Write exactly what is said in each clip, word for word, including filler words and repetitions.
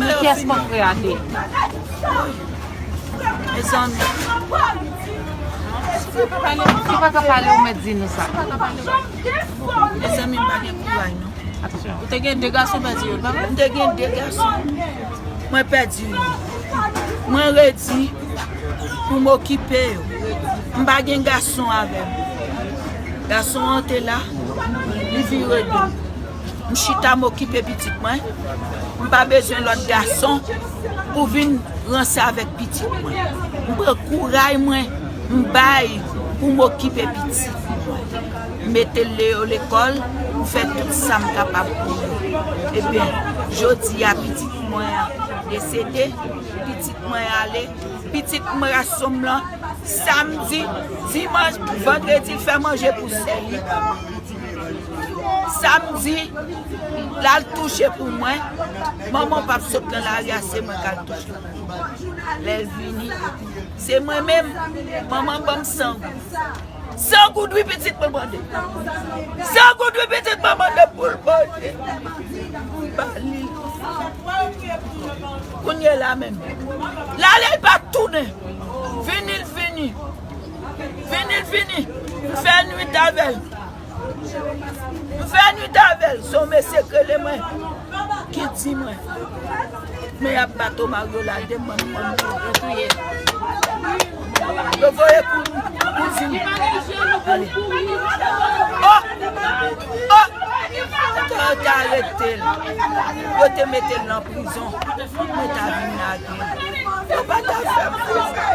Kiyès konfrè a te ye? Mezanmi. Si w pa ka pale, ou mèt di nou sa. Mezanmi, m pa gen kouraj, non. Ou te gen de gason, pèdi youn, pa vre? M te gen de gason. Mwen pèdi youn. Mwen redi pou m okipe yo. M pa gen gason avè m. Gason an te la, li vire do. M chita, m okipe pitit mwen. M pa bezwen lòt gason pou vin ranse avèk pitit mwen. M pran kouraj mwen, m bay pou m okipe pitit mwen. M mete l yo lekòl, m fè tout sa m kapab pou yo. Ebyen, jodi a pitit mwen an desede, pitit mwen ale, pitit mwen gason m lan, samdi, dimanch, vandredi, l fè manje pou sè li. Samdi, l al touche pou mwen. Manman w p ap sot nan lari a, se mwen k al touche pou li. Lè l vini, se mwen menm. Manman ban m san goud. San goud, wi, pitit mwen mande. San goud, wi, pitit mwen mande pou l manje. Pou l ba li. Kounye la menm. L ale, l pa tounen. Vini, l vini. Vini, l vini. M fè nwit avè l. M fè nwit avè l. Se yon mesye k rele mwen, ki di mwen, men y ap bat Omario la, de mwen, mwen, mwen, yo touye. Yo voye kou, kouzin. Ale. Oh! Oh! Yo te arete l. Yo te mete l nan prizon. Mwen ta vin lage l. Yo pa ta fè m konsa.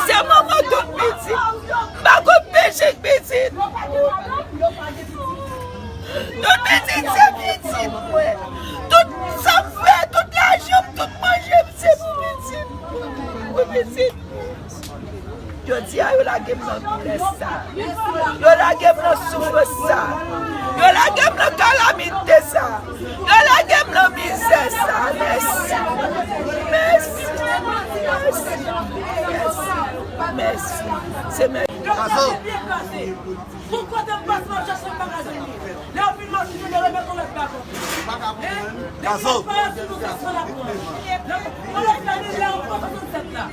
Se manman tout pitit. M pa konn peche pitit. Tout pitit se pitit mwen. Tout sa m fè, tout lajan m, tout manje m, se pou pitit mwen. Pou pitit mwen. Jodi a, yo lage m nan doulè sa. Yo lage m nan soufrans sa. Yo lage m nan kalamite sa. Yo lage m nan mizè sa. Mèsi. Mèsi. Mèsi. Mèsi. Mèsi. Se mèsi. Pou kote m pase, m ap chache, m pa ka jwenn li. Lè yo fin mache, yo remèt yon lòt baton. Hein? Gazo. Lè yo fin mache, yo swasannsèt la. Lè yo fin mache, yo swasannsèt la.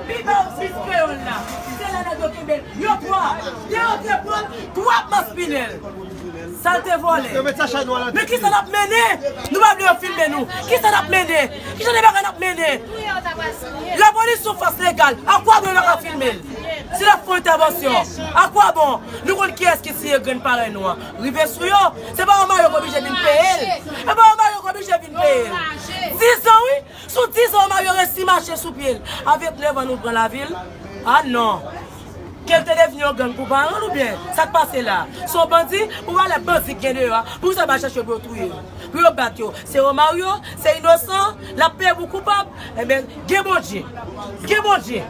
Pi ba yo plis kreyòl la. Se la nèg yo kenbe l. Yo twa. Lè yo te pran l, twa ap maspinen l. Sa l te vòlè. Men kisa n ap mennen? Nou pa vle yo filme nou. Kisa n ap mennen? Ki jan de bagay n ap mennen? Lapolis se yon fòs legal. Akwabon yo pa ka filme l? Si l ap fè yon entèvansyon, akwabon? Nou konn kiyès ki siye grenn parèy nou an. Rive sou yo, se pa Omario k oblije vin peye l. Se pa Omario k oblije vin peye l. Dizan, wi. Sou dizan, Omario resi mache sou pye l. A vennèf an, nou pran lavil? A non. Ke l te devni yon gang pou paran l oubyen? Sa k pase la? Se yon bandi? Pou valè bandi k gen deyò a, poukisa yo pa chache pou yo touye yo? Pou yo bat yo? Se Omario, se inosan, l ap peye pou koupab. Ebyen, gen Bondye. Gen Bondye.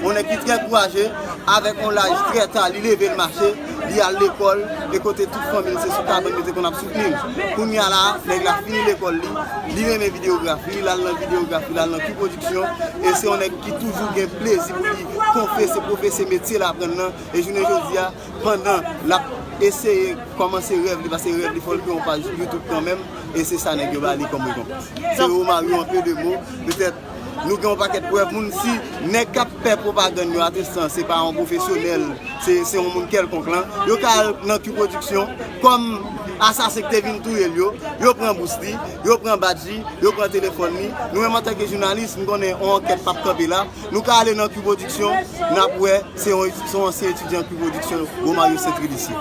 Yon nèg ki trè kouraje, avèk yon laj trè ta, li leve, l mache, li al lekòl, e kote tout fanmi l se sou kabann yo te konn ap soutni l. Kounye a la, nèg la fini lekòl li, li renmen videyografi, l al nan videyografi, l al nan Q Production, e se yon nèg ki toujou gen plezi pou li konfese, pwofese metye l aprann nan, e jounen jodi a, pandan l ap eseye kòmanse rèv li, paske rèv li fò l kreye yon paj YouTube kanmenm, e se sa nèg yo ba li kòm rekonpans. Se Romario, en peu de mots, petèt nou gen yon pakèt prèv moun, si nèg k ap fè pwopagann yo, atestan, se pa yon pwofesyonèl, se, se yon moun kèlkonk lan, yo ka al nan Q Production kòm asasen ki te vin touye l yo, yo pran bous li, yo pran badj li, yo pran telefòn li. Nou menm antanke jounalis, m konnen yon ankèt p ap kanpe la, nou ka ale nan Q Production, n ap wè, se yon, se yon ansyen etidyan Q Production, Romario Saint Trilissie.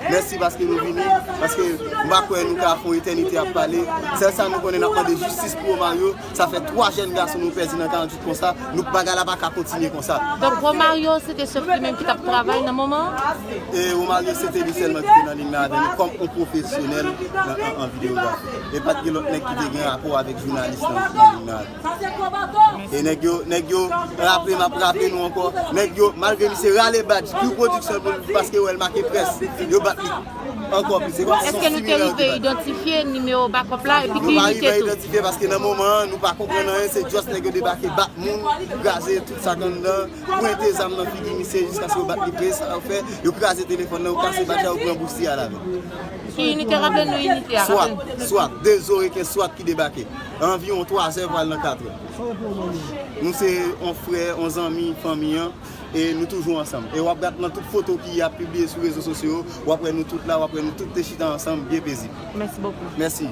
Mèsi paske nou vini, paske m pa kwè nou ka fè yon etènite ap pale. Sèl sa nou konnen, n ap mande jistis pou Romario. Sa fè twa jèn gason nou pèdi nan karanntuit konsa. Nou, bagay la pa ka kontinye konsa. Donk, Romario, se te sèl li menm ki t ap travay nan moman an? E Romario, se te li sèlman ki te nan liy nan avè nou kòm yon pwofesè. pwofesyonèl nan, an, an videyografi. E pa t gen lòt nèg ki te gen rapò avèk jounalis nan, nan jounal. E nèg yo, nèg yo, raple m ap raple nou ankò, nèg yo, malgre misye rale badj Q Production pou l, paske wè l make près, yo bat li ankò plis. Se kòmsi se yon similar de badj. Èske nou te rive idantifye nimewo bakòp la epi ki inite tou? Nou pa rive idantifye paske nan moman an, nou pa konprann anyen, se just nèg yo debake, bat moun, kraze tout sa k anndan, pwente zam nan figi misye jiskaske yo bat li, peye sa yo fè, yo kraze telefòn nan, yo kase badj la, yo pran bousti a ladan. Ki inite? Raple nou inite a, raple nou. Swat, swat, de zo reken swat ki debake. Anviwon twa zè pral nan kat è. Nou se yon frè, yon zanmi, fanmi an, e nou toujou ansanm. E w ap gade nan tout foto ki ap pibliye sou rezo sosyo yo, w ap wè nou tout la, w ap wè nou tout te chita ansanm, byen pezib. Mèsi bokou. Mèsi.